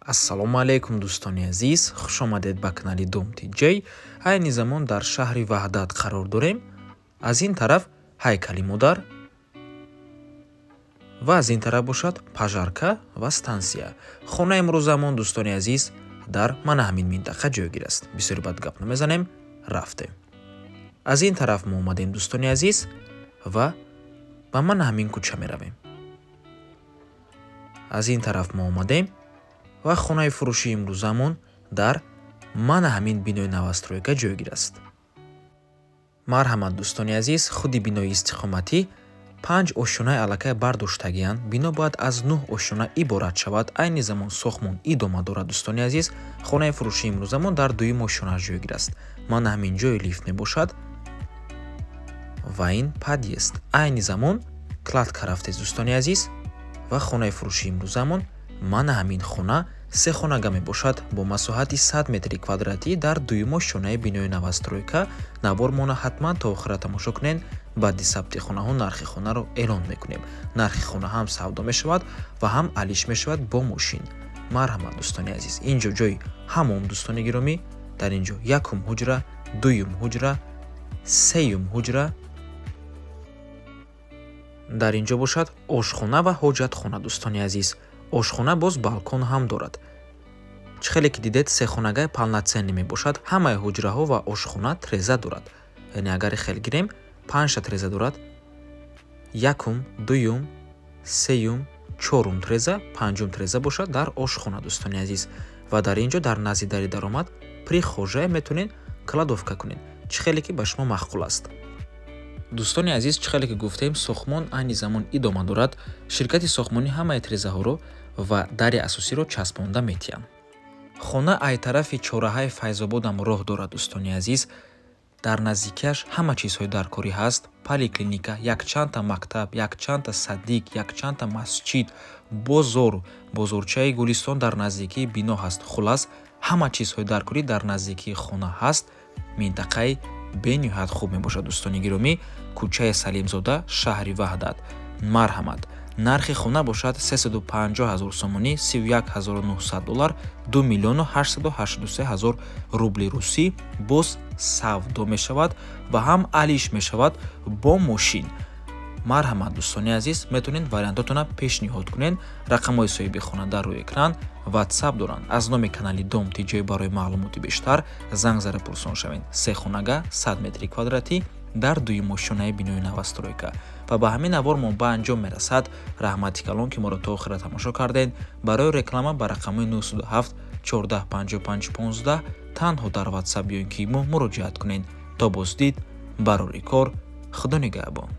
Ассалому алайкум, дӯстони азиз, хушомадед ба канали Дом Тиҷай. Айни замон дар шаҳри Ваҳдат қарор дорем. Аз ин тараф ҳайкали модар ва аз ин тараф бошад пожарка ва стансия. Хонаи имрӯзамон, дӯстони азиз, дар мана ҳамин минтақа ҷойгир аст. Бисёри бад гап намезанем, рафтем. Аз ин тараф мо омадем, дӯстони азиз, ва ба мана ҳамин кӯча меравем. Аз ин тараф мо омадем ва хонаи фурӯшии имрӯзамон дар мана ҳамин бинои новостройка ҷойгир аст. Марҳамат, дӯстони азиз, худи бинои истиқоматӣ панҷ ошёнаи аллакай бардоштагианд. Бино бояд аз нӯҳ ошёна иборат шавад. Айни замон сохтмон идома дорад, дӯстони азиз. Хонаи фурӯшии имрӯзамон дар дуюм ошёнааш ҷойгир аст. Мана ҳамин ҷои лифт мебошад ва ин подъезд. Айни замон кладка рафтед, дӯстони азиз, ва хонаи фурӯшии имрӯзамон мана ҳамин хона сехонага мебошад бо масоҳати 100 метри квадратӣ дар дуюм ошёнаи бинои новостройка. Навормона ҳатман то охира тамошо кунед. Баъди сабти хонаҳо нархи хонаро эълон мекунем. Нархи хона ҳам савдо мешавад ва ҳам алиш мешавад бо мошин. Марҳамат, дӯстони азиз, ин ҷо ҷои ҳамом, дӯстони гиромӣ. Дар ин ҷо якум ҳуҷра, дуюм ҳуҷра, сеюм ҳуҷра, дар ин ҷо бошад ошхона ва ҳоҷатхона. Дӯстони азиз, ошхона боз балкон ҳам дорад. Чӣ хеле ки дидед, сехонагаи полноценный мебошад. Ҳамаи ҳуҷраҳо ва ошхона треза дорад, яъне агар хел гирем, панҷта треза дорад: якум, дуюм, сеюм, чорум треза, панҷум треза бошад дар ошхона, дӯстони азиз. Ва дар ин ҷо дар назди дари даромад прихожая, метавонед кладовка кунед, чӣ хеле ки ба шумо маъқул аст. Дӯстони азиз, чӣ хеле ки гуфтем, сохтмон айни замон идома дорад. Ширкати сохтмонӣ ҳамаи трезаҳоро ва дари асосиро часпонда метиҳанд. Хона ай тарафи чорраҳаи Файзободам роҳ дорад, дӯстони азиз. Дар наздикиаш ҳама чизҳои даркорӣ ҳаст: поликлиника, якчандта мактаб, якчандта садик, якчандта масҷид, бозор, бозорчаи Гулистон дар наздикии бино ҳаст. Хуллас, ҳама чизҳои даркорӣ дар наздикии хона ҳаст. Минтақаи бениҳоят хуб мебошад, дӯстони гиромӣ. Кӯчаи Салимзода, шаҳри Ваҳдат. Марҳамат, нархи хона бошад 350 ҳазор сомонӣ, 31 900 доллар, 2 миллиону 883 ҳазор рубли русӣ. Боз савдо мешавад ва ҳам алиш мешавад бо мошин. Марҳамат, дӯстони азиз, метавонед вариантотона пешниҳод кунед. Рақамҳои соҳиби хона дар рӯи экран, Ватсап доранд. Аз номи канали Дом Тиҷой барои маълумоти бештар занг зада пурсон шавед. Се хонага, 100 метри квадратӣ, дар дуюм ошёнаи бинои новостройка. Ва ба ҳамин навор мо ба анҷом мерасад. Раҳмати калон, ки моро то охира тамошо кардед. Барои реклама ба рақамҳои 907 14 55 15 танҳо дар Ватсап ё ин ки имо муроҷиат кунед. То боздид, барори кор, Худо нигаҳбон.